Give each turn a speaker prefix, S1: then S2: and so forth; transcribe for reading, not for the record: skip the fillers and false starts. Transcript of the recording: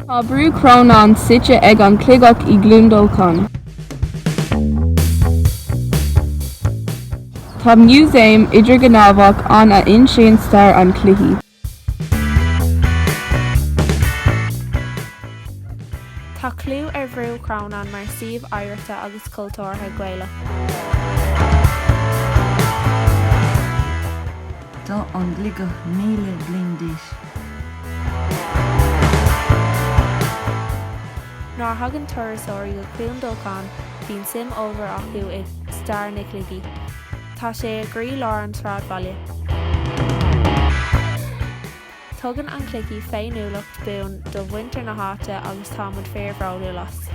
S1: Tá Brú Chrónáin suite ag an Chligeach i gCluain Dolcáin. Tá músaem idirghníomhach ann a insíonn stair an chluichí.
S2: Tá clú ar Bhrú Chrónáin mar suíomh oidhreachta agus cultúrtha Gaelach.
S3: Tá an gCligeach 1,000 bliain d'aois.
S2: Nuair a thagann turasóirí go Cluain Dolcáin, bíonn suim ollmhór acu i stair na cloigí. Tá sé i gcroí-lár an tsráidbhaile. Tugann an Cloigthí féiniúlacht buan do mhuintir na háite agus tá muid fíorbhródúil as.